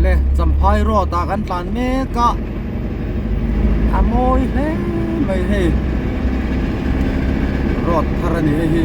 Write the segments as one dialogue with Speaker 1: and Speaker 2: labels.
Speaker 1: Hele Champhai road ah kan tlan mek a a mawi hle mai hei road thar a ni hei hi.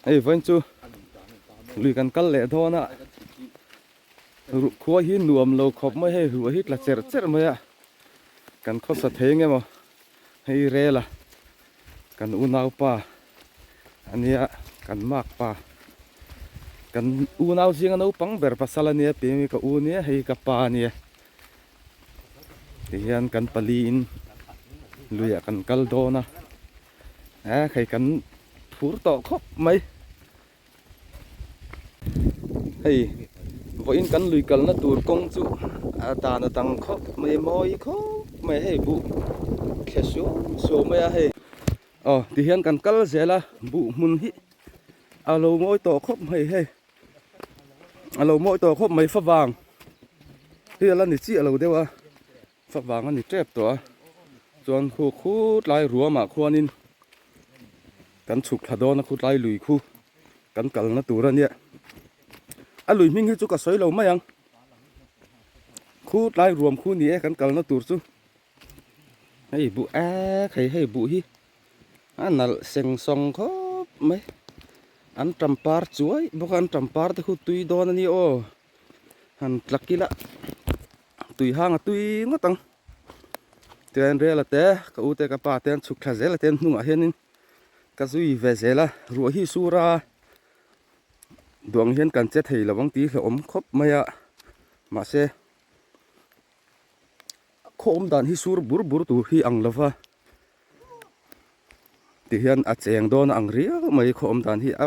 Speaker 1: Hei vawiin chu lui kan kal leh dawn a ruhkhua hi nuam lo khawp mai hei ruah hi tla cherh cherh mai a kan khawsa thei eng emaw hei rel a kan unaupa ania kan makpa kan unau zinga naupang ber pasal ania tih hi ka u nia hei ka pa ania tihian kan pali in luiah kan kal dawn a. A hei kan phur tawh khawp mai hei vawiin kan lui kalna tur kawng chu a dan a dang khawp mai mawi khawp mai hei buh thle suau suau mai a hei aw tihian kan kal zel a buh hmun hi a lo mawi tawh khawp mai hei a lo mawi tawh khawp mai favang hi a la ni chiah lo deuh a. Fak vang a ni tep tawh a, chuan khu khu tlai ruamah khuanin kan chhuk thla dawn a khu tlai lui khu kan kalna tur a nia. A lui hming hi chu ka sawi lo mai ang, khu tlai ruam khu ni e kan kalna tur chu. Hei buh ek hei hei buh hi a nalh seng sawng khawp mai, an tampar chuai bawk a an tampar te khu tui dawn a ni aw. Han tlak ila tui hang a tui ngawt ang tichuan rel a te ka u te ka pa te an chhuk thla zel a te an hnungah hianin ka zui ve zel a ruah hi sur a duang hian kan che thei lo ang tih hlauhawm khawp mai a mahse khaw awm dan hi sur bur bur tur hi ang lova ti hian a cheng dawn a ang riau mai khaw awm dan hi a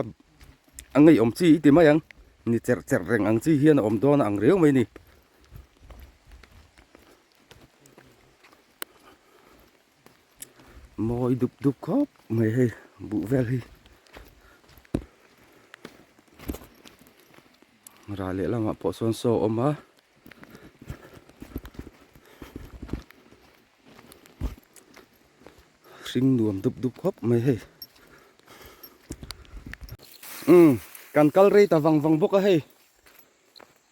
Speaker 1: a ngeiawm chi i ti mai ang ni cherh cherh reng ang chi hian a awm dawn a ang riau mai a ni. Mawi dup dup khawp mai hei buh vel hi rah leh lamah pawh sawn saw a awm a. Hring nuam dup dup khawp mai hei umm kan kal rei ta vang vang bawk a hei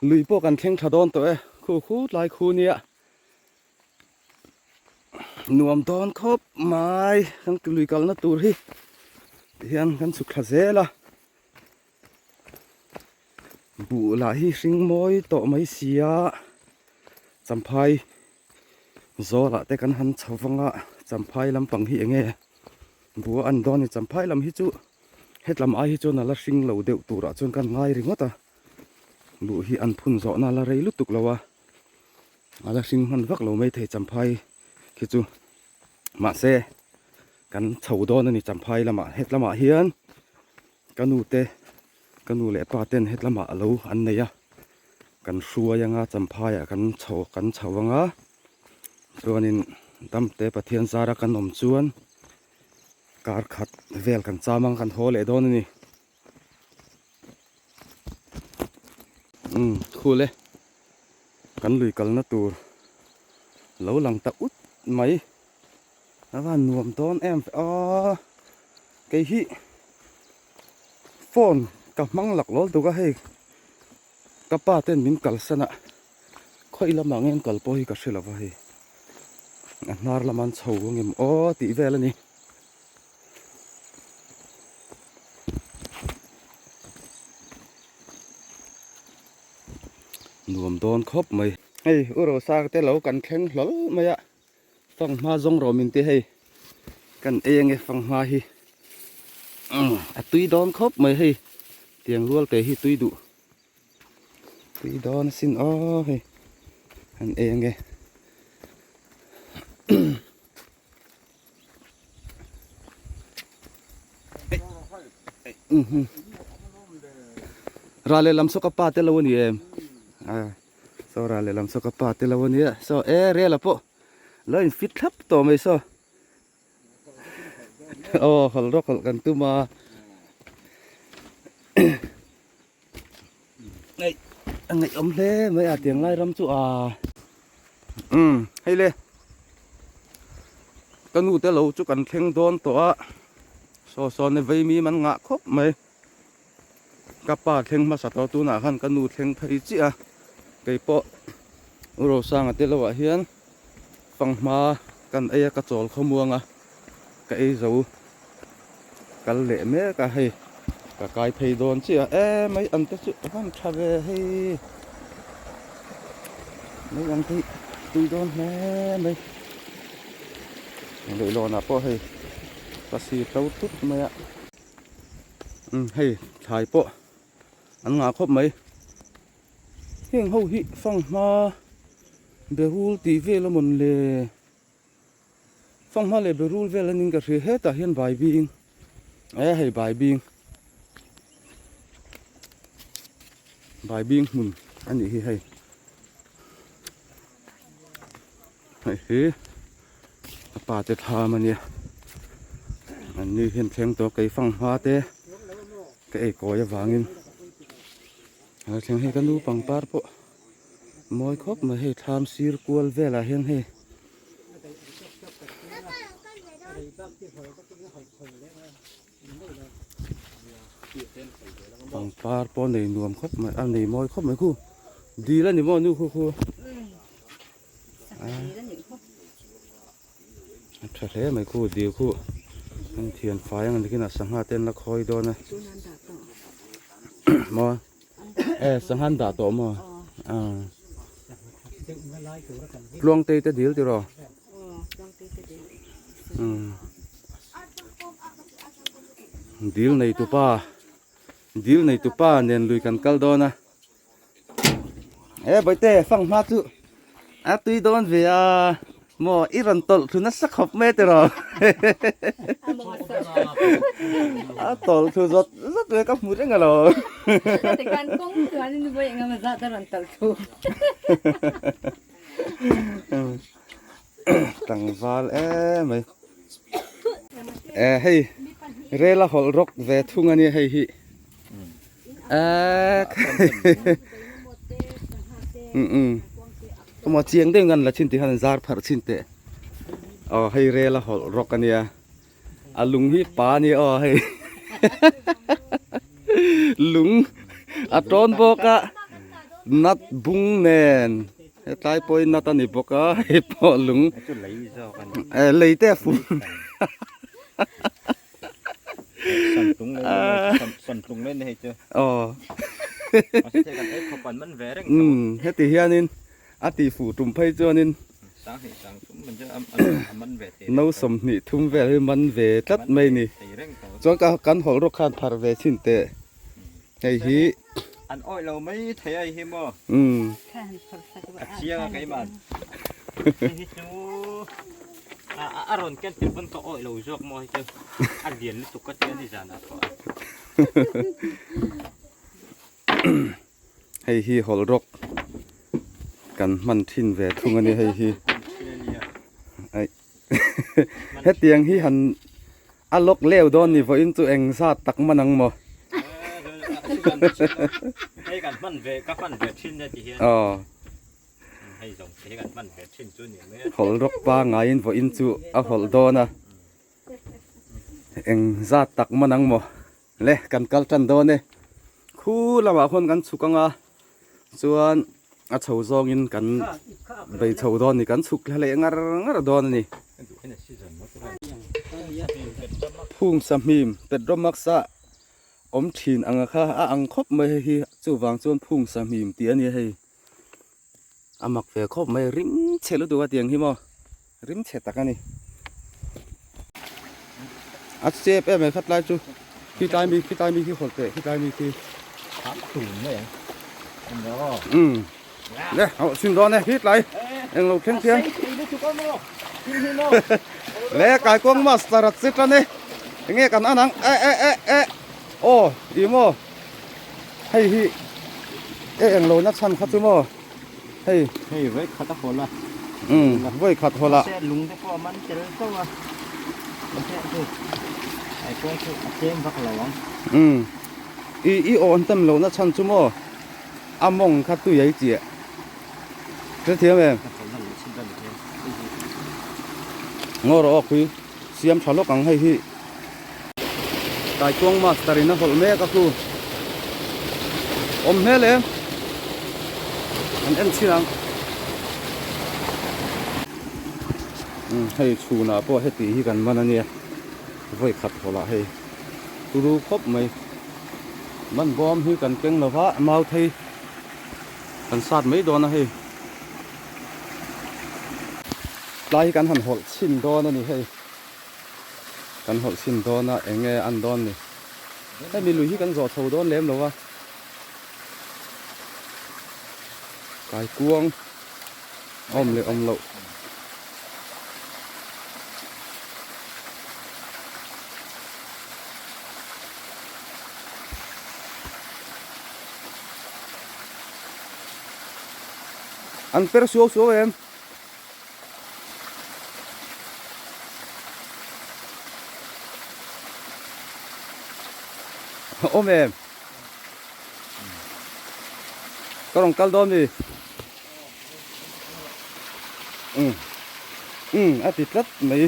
Speaker 1: lui pawh kan thleng tha dawn tawh e khu khu tlai khu nia nuam dawn khawp mai kan lui kalna tur hi tihian kan chhuk thla zel a buh lah hi hring mawi tawh mai sia champhai. Zawlah te kan han chho vang a, Champhai lampang hi enge bua an dawn ni Champhai lam hi chu hetlam ai hi chuan a la hring lo deuh turah chuan kan ngai ringawt a, buh hi an phun zawhna a la rei lutuk lo a, a la hring hman vak lo maithei Champhai khi chu mahse kan chho dawn a ni Champhai lamah hetlamah hian ka nu te ka nu leh pa ten hetlamah lo an nei a. Kan hruai anga champhaiah kan chho kan chho anga chuanin damte Pathian zara kan awm chuan kar khat vel kan cham ang kan haw leh dawn a ni. Umm khul e kan lui kalna tur lo lang ta ut mai a van nuam dawn em ve aw kei hi phone ka hmang lak lawl tuk a hei ka pa ten min kalsan a khawi lamah nge an kal pawh hi ka hre lova hei a hnar lama an chho ang em aw tih vel a ni. Nuam dawn khawp mai. Hei u Rosa te lo kan thleng hlawl mai a. Fanghma zawng rawh min ti hei kan ei ange fanghma hi a tui dawn khawp mai hei tiang rual te hi tui duh Tui dawn asin aw hei an ei ange. Ral lehlam saw ka pa te lo a ni em? Saw ral lehlam saw ka pa te lo a nia. Saw e rel ah pawh lo in fit thlap tawh mai saw. Aw hawlh rawk hawlh kan tum a. Ngaih a ngaihawm hle mai a tiang lai ram chu a umm hei le ka nu te lo chu kan thleng dawn tawh a saw saw ni vei mi man ngah khawp mai ka pa thleng hmasa tawh tunah khan ka nu thleng phei chiah a keipawh u Rosanga te lohah hian fanghma kan ei a ka chawl khawmuang a. Ka ei zo kal leh mek a hei ka kai phei dawn chiah a e mai ang te chu a van tha ve hei mai ang te hi tui dawn hle mai leihlawnah pawh hei ka sir to tut mai a umm hei thlai pawh an ngah khawp mai heng ho hi fanghma berul tih vel a mawn le. Fanghma leh berul vel anin ka hria hetah hian bai bing e hei bai bing bai bing hmun a nih hi hei hei hi a pa te thlam a nia an ni hian thleng tawh kei fanghma te ka ei kawi avangin a thleng hei ka nu pangpar pawh Mawi khawp mai hei thlam sir kual velah hian hei pangpar pawh nei nuam khawp mai a nei mawi khawp mai khu dil a ni maw nu khu khu a tha hle mai khu dil khu an thian fai ang nikin a sangha te an la khawi dawn a maw. E sanghan dah tawh maw ah tluangtei te dil tiraw umm dil nei tupa dil nei tupa nen lui kan kal dawn a e bawihte fang hma chu a tui dawn ve a maw i rawn tawlh thlu nasa khawp mai tiraw a tawlh thlu zawt zawt mai ka hmu reng alo tlangval emai e hei rel a hawlh rawk ve thung ania hei hi. Emaw chiang deuh ngan la chin tih khan an zar pharh chin teh aw hei rel a hawlh rawk a nia a lung hi pa a nia aw hei lung a tawn bawk a nut bung nen hetlai pawh hi nut a ni bawk a hei pawh lung lei te a fum. Heti hianin a tih fuh tum phei chuanin no 23 vel hi man ve tlat mai ni. Chuan ka kan hawlh rawk khan pharh ve chhin teh. Hei hi
Speaker 2: an awih lo mai thei a hi maw. A chiang a keimah. Hei hi chu A rawn ken tir pawn ka awih lo zawk maw hei chu a lian lutuk ka ti a ni zanah pawh.
Speaker 1: Hei hi hawlh rawk kan hman thin ve thung a ni hei hi. Hetiang hi han a lawk leu dawn ni vawiin chu eng zat tak man ang maw.
Speaker 2: Hei kan hman ve ka hman ve thin e ti hian.
Speaker 1: Hawlh rawk pangaiin vawiin chu a hawlh dawn a, eng zat tak man ang maw le kan kal tan dawn e, khu lamah khuan kan chhuk ang a chuan a chho zawngin kan bei chho dawn a ni kan chhuk thla leh ngar ngar dawn a ni. Phung sahmim Petromax-a awm thin anga kha a ang khawp mai hei hi chuvang chuan phung sahmim tih a ni a hei. A mak ve khawp mai rim chhe lutuk a tiang hi maw rim chhe tak a ni a chep em em khat lai chu khi tlai mi khi tlai mi khi hawlh teh khi tlai mi khi
Speaker 2: tum mai ang.
Speaker 1: Umm le hauh chhin dawn e hit lai englo thleng chiang le kaikuang master a che tan e enge kan an ang e e e e aw ih maw hei hi e englo na chhan kha chu maw hei
Speaker 2: hei vawi khat a hawl a
Speaker 1: umm vawi khat hawl a
Speaker 2: lung te pawh a man tel chauh a kaikuang chu a tlem vak lo ang
Speaker 1: umm i i aw an tam lohna chhan chu maw a mawng kha tui ai chiah hrethiam em ngaw rawh aw khui siam tha lawk ang hei hi Taikuang master in a hawlh mek a khu awm hmel em an en chhin ang hei chhunah pawh heti hi kan man ania vawi khat hawlh ah hei turu khawp mai. Man bawm hi kan keng lo va, mau thei kan sat mai dawn a hei. Tlai hi kan han hawlh chhin dawn a ni hei. Kan hawlh chhin dawn a, eng nge an dawn ni. Hemi lui hi kan zawh chho dawn lem lo va. Kaikuang awm leh awm loh. An per suau suau em? Awm em? Ka rawn kal dawn mi? Umm umm a ti tlat mai.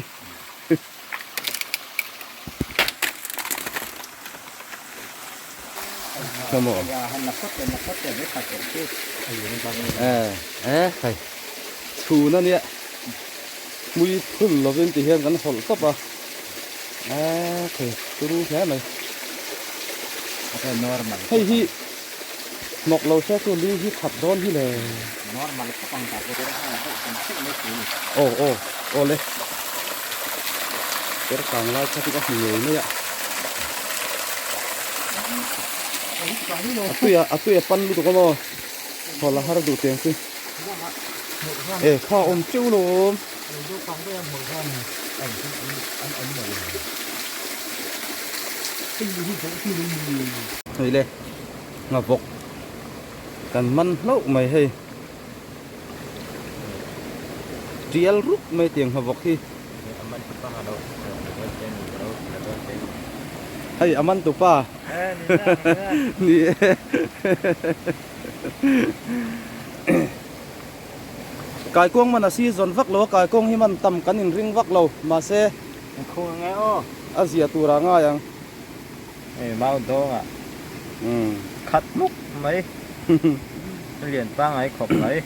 Speaker 1: Chhun a nia hmui phul lovin ti hian kan hawlh tawp a thei turu hle mai hei hi hnawk lo se chu li hi that dawn hi le aw aw aw le. Ker kang lai kha chu ka hmu ngei mai a. A tui a a tui a pan lutuk a maw thawl a har duh tiang chu e kha awm teuh lo awm. Hei le nghavawk kan man hlauh mai hei. Tial rup mai tiang hna vawk hi. Hei a man tupa. Ni e. Kaikuang man a season vak lo a, kaikuang hi man tam kan in ring vak lo mahse a zia tur ah ngai ang.
Speaker 2: Hei mau dawngah khat hmuk mai lian pangngai khawp mai.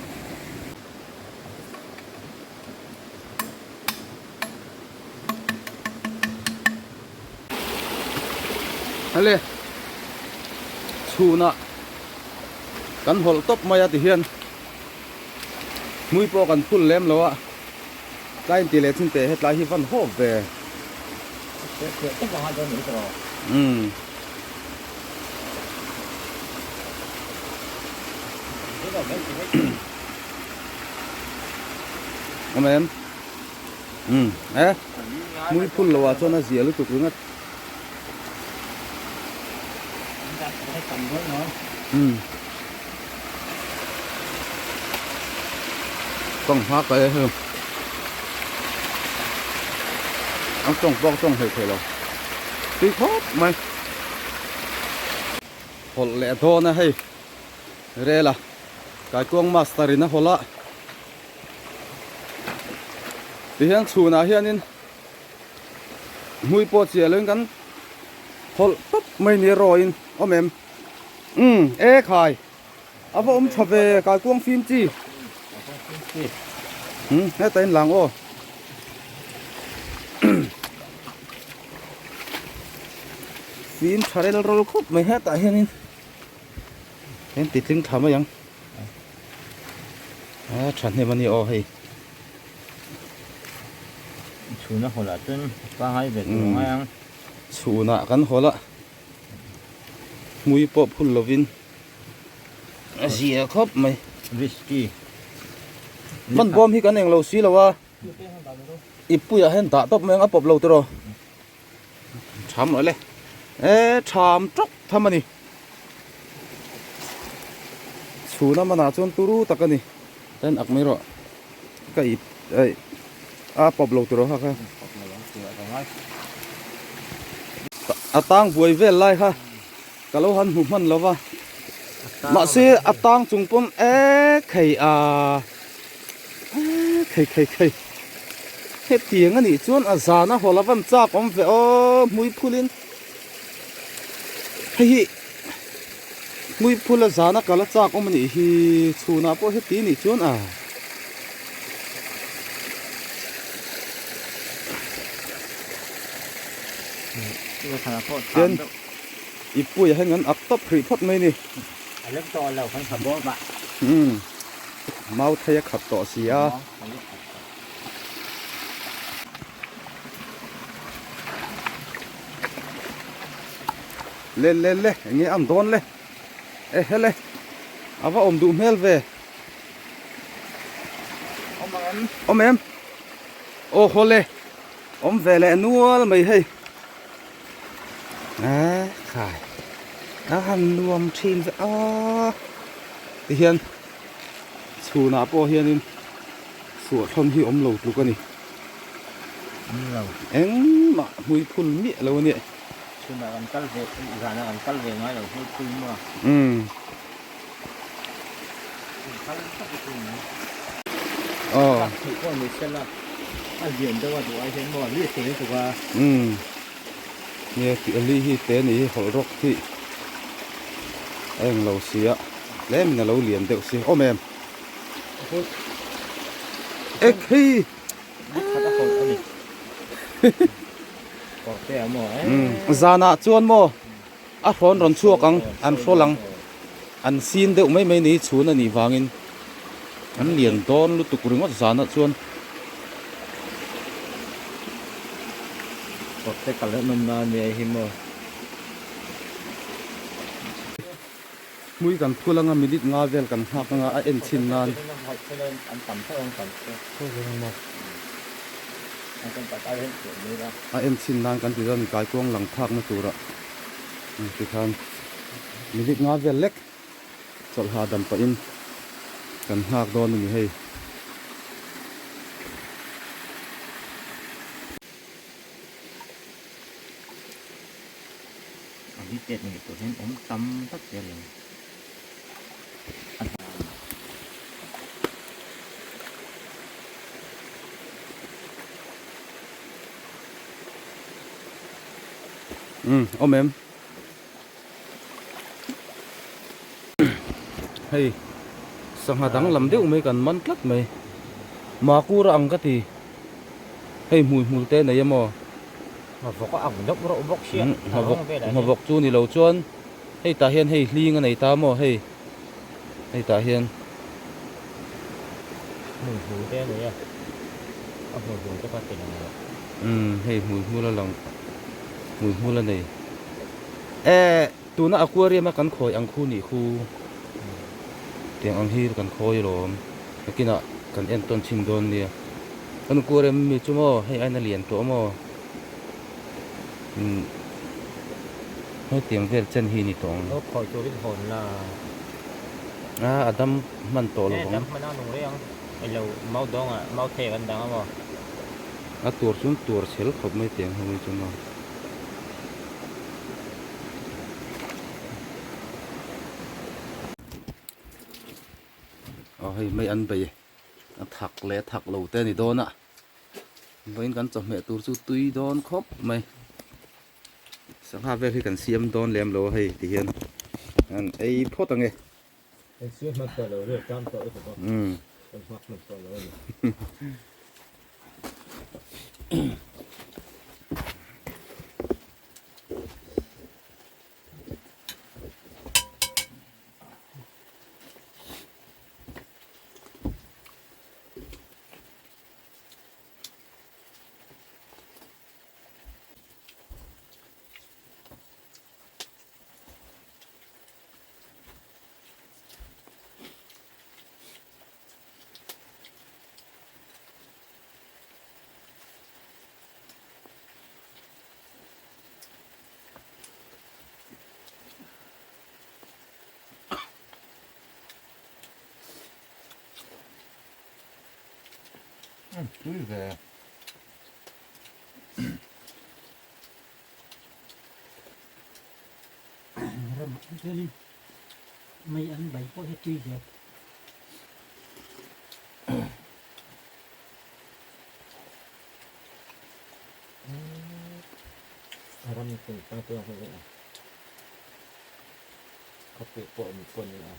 Speaker 1: Hale chhunah kan hawlh tawp mai a ti hian hmui pawh kan phul lem lo a tlai inti leh chin teh hetlai hi van hawp ve. Umm. Awm em? Umm e hmui phul lo ah chuan a zia lutuk ringawt. Umm. Tawng hma ka e hei. Ang tawng pawh tawng hlei thei lo. Tui khawp mai. Hawlh leh dawn a hei. Rel a. Kaikuang master in a hawlh a. Tihian chhunah hianin hmui pawh chiah loin kan hawlh tawp mai ni rawin awm em. Umm e khai. A va awm tha ve kaikuang fim chi. Umm heta in lang aw. Fim tha rel rawl khawp mai hetah hianin heng ti tling tha mai ang. A tha hnem a ni aw hei.
Speaker 2: Chhuna hawlah chuan pangai ve tur ngai ang.
Speaker 1: Chhunah kan hawlah. Hmui pawh phul lovin. zia khawp mai.
Speaker 2: Risky.
Speaker 1: Man bawm hi kan eng lo si lo a. I puiah hian dah tawp mai ang a pawp lo tiraw. Tham rawh le. E tham tawk tham a ni. Chhuna manah chuan turu tak a ni. Ten ak mai rawh. Ka ip ei a pawp lo tiraw kha kha. A tang buai vel lai kha ka lo han hmu hman lo va. Mahse a tang chung pawn e khei a khei khei khei hetiang a nih chuan a zan a haw la van chak awm ve aw hmui phul in hei hi hmui phul a zan a kal a chak awm a nih hi chhunah pawh heti a nih chuan a Tin. I puiah hian kan ak tawp hrih phawt mai ni.
Speaker 2: A lem tawh lo kan kha bawm a.
Speaker 1: Umm mau thei a khat tawh si a. Le le le eng nge an dawn le e hele a va awm duh hmel ve.
Speaker 2: Awm ang em?
Speaker 1: Awm em? Aw haw le awm ve leh nual mai hei. A khai a han nuam thin ve a tihian chhunah pawh hianin suahthlawn hi awm lo tluk a ni engmah hmui phul miah lo a nia
Speaker 2: chhunah kan kal ve zanah kan kal ve ngai lo hmui phul maw
Speaker 1: umm Nia tih a li hi te ni hi hawlh rawk hi a eng lo sia tlemin a lo lian deuh si awm em ek hi zanah chuan maw A hrawn rawn chhuak ang, an hrawl ang, an sin deuh mai mai ni chhun a nih vangin an lian dawn lutuk ringawt zanah chuan.
Speaker 2: Kawrte kal leh nawm na a nia hi maw.
Speaker 1: Hmui kan phul anga minute nga vel kan nghak anga a en chhin nan. A en chhin nan kan ti dawn kaikuang lang phakna turah tikhan minute nga vel lek chawlh hahdam pahin kan nghak dawn a ni hei.
Speaker 2: A hi tet ngei tur hian awm tam tak zel ang.
Speaker 1: Umm awm em hei sangha danglam deuh mai kan man tlat mai makura ang ka ti hei hmui hmul te nei emaw.
Speaker 2: Nghavawk a ang deuh reuh bawk sia.
Speaker 1: Nghavawk nghavawk chu ni lo chuan hei tah hian hei hling a nei ta maw hei hei tah hian.
Speaker 2: Hmui hmul te a nei a, a hmui hmul te kha ti lang lo.
Speaker 1: Umm hei hmui hmul a lang hmui hmul a nei eh tuna aquarium a kan khawi ang khu nih khu tiang ang hi kan khawi alawm nakinah kan entawn chhin dawn nia. Kan aquarium mi chu maw hei aina lian tawh maw umm hetiang vel chen hi ni tawh ang.
Speaker 2: Aw khawi turin hawn la.
Speaker 1: A a dam hman tawh lo ang.
Speaker 2: Dam hman a nung rei ang. Ilo mau dawng ah mau thei kan dang a maw.
Speaker 1: A tur chuan tur chhel khawp mai tiang ho hi chu maw. Aw hei mai an bei. A thak leh a thak lo te a ni dawn a vawiin kan chawhmeh tur chu tui dawn khawp mai sangha vel hi kan siam dawn lem lo a hei ti hian an ei phawt ang e. Umm. Tui ve.
Speaker 3: Ram ah chuanin mei an bai pawh hi tui ve.
Speaker 2: Ram tum tang chuan hei a khawpui pawh mi pawh ni a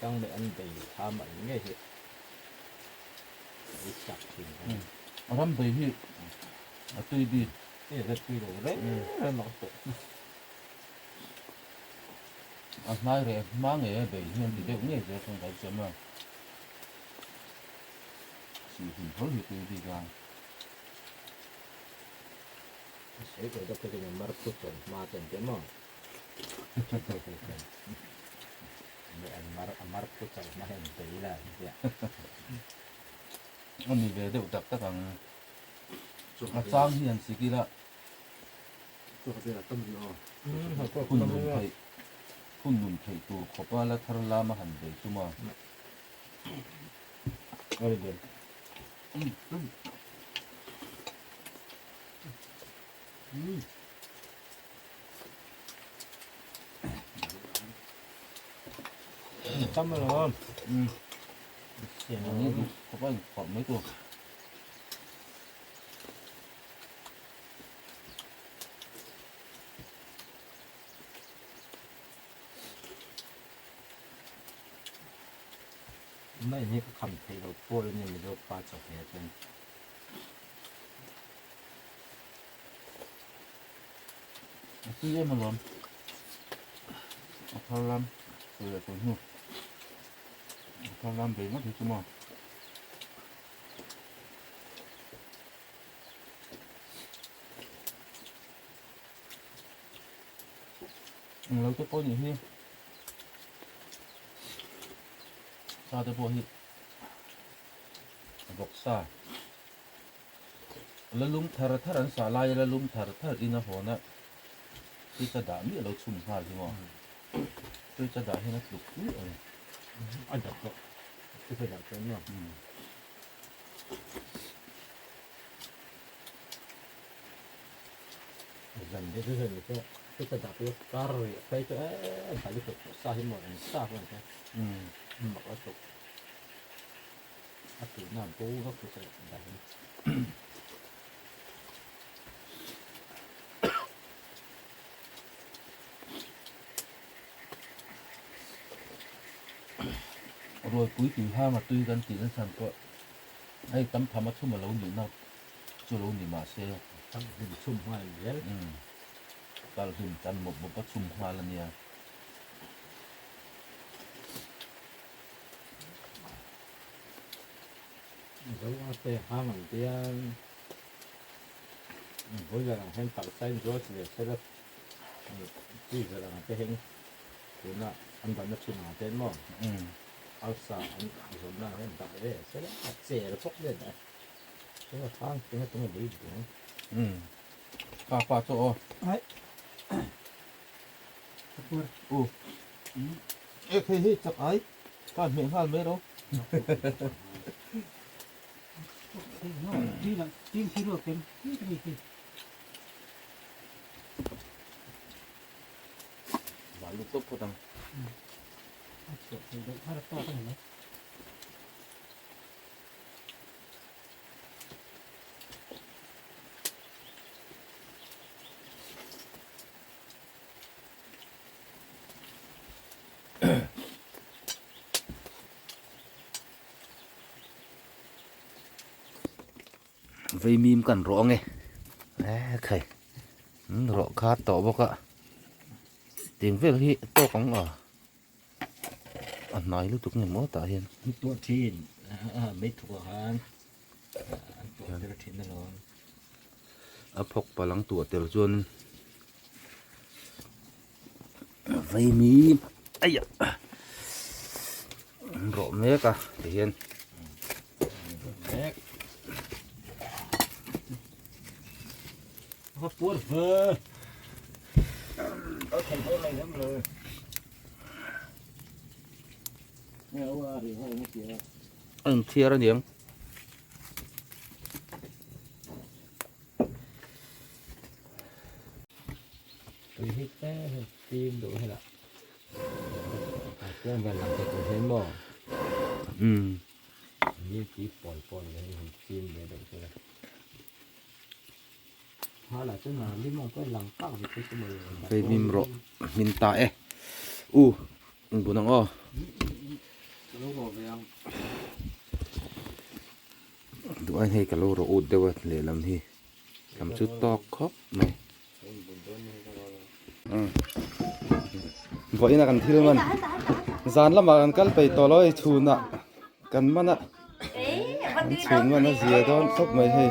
Speaker 2: tang leh an bei tha mah ngei hi a chak thin
Speaker 1: a ram bei hi a tui bik
Speaker 2: e la tui lo reng reng mak tawh
Speaker 1: a hnai reh hma ngei a bei hian ti deuh ngei zel chuan ka siam a sih hlim hlawl hi tui bik a.
Speaker 2: Sawi tawh deuh phei chuan mar phut chuan hma te an ti maw? An mar a mar phut chuan hma hian bei la an tia.
Speaker 1: A ni ve deuh tak tak ang. A chang hi an sik ila. Hun nun theih hun nun theih tur khawpa la thar lama han bei tum a.
Speaker 2: Tam alawm.
Speaker 1: Ni duh khawp a inkhawp mai tur.
Speaker 2: Mai hi ka kham thei lo pawl a ni Mizo pa chawhmeh chuan.
Speaker 1: A tui em alawm. A thar lam sawi leh tawh hnu. A thar lam bei ngawt hi chu maw. Englo te pawh nih hi. Sa te pawh hi vawk sa la lum thar thar an sah laia la lum thar thar in a hawn a fridge a dah miah lo chhum nghal hi maw fridge a dah hian a tluk miah a ni
Speaker 2: a dah tawh fridge a dah chuan maw zan te chu hemi chu fridge a dah pawh kar rih phei chu eee bali tuk sa hi maw eng sa pawh ni se mak a tuk. A tihna bo vak chu sawi dah hi.
Speaker 1: Rualpui tui hang a tui kan tih nasa ang pawh hei tam tham a chhum a lo nih na chu lo ni mah se.
Speaker 2: Tam hlim chhum nghal zel.
Speaker 1: Kal hlim tan mawp mawp a chhum nghal a nia.
Speaker 2: Zo a te hang ang tia boiler ang hian taksa in zuar chi ve sela freezer ang te hian tuna an dahna thin ang te maw arsa an zawrhna ang hian dah ve sela a cher bawk nen a tunga hang tunga tunga lei duh ang.
Speaker 1: Pa pa chu aw. U. E hei hei chak ai ka hmeh nghal mai ro. Balu tawp phawt ang. Veimim kan rawh ange e khai rawh kha tawh bawk a tiang vel hi tawk ang a a hnai lutuk nge maw tah hian
Speaker 2: tuah thin mai thuk ah khan an tuah tel thin alawm
Speaker 1: a phawk palang tuah tel chuan Vaimim aia an rawh mek a tihian
Speaker 2: mek a puar ve a thei ho lai lam le
Speaker 1: a inthiar aniang.
Speaker 2: te hei fim deuh hela kaikuang vel lang thei tur hian maw
Speaker 1: umm
Speaker 2: ni tui pawn pawn ve hi han fim ve deuh sela hala chuan a lim ang pawh lang tak ve phei chu maw le
Speaker 1: Phei hmim rawh hmin ta e u bun ang aw. Duh aiin hei ka lo rawh ut deuh a lehlam hi lam chu tawk khawp mai. Vawiin a kan thil man zan lamah kan kal peih tawh lo hei chhunah kan man a kan chhun man a zia dawn khawp mai hei.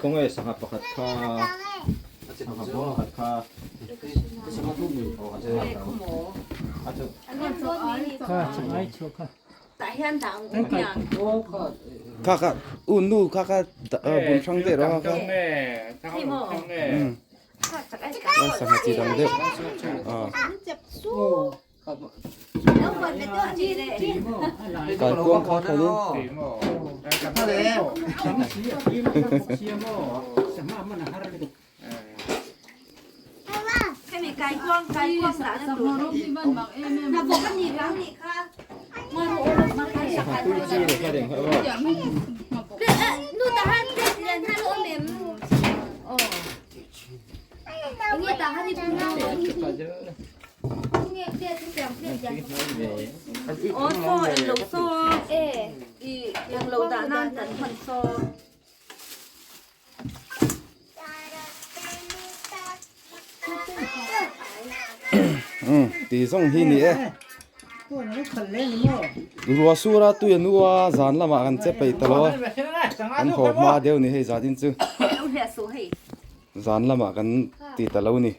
Speaker 2: Khawnge sangha pakhat kha sangha bawm pakhat kha
Speaker 1: Kha kha u nu kha kha bun hrang deuh rawh kha kha sangha chi dang deuh Kaikuang kha khanin. Ti zawng hi ni e ruah sur a tui a nu a zan lamah kan che peih ta lo a kan haw hma deuh ni hei zan in chu zan lamah kan ti ta lo ni.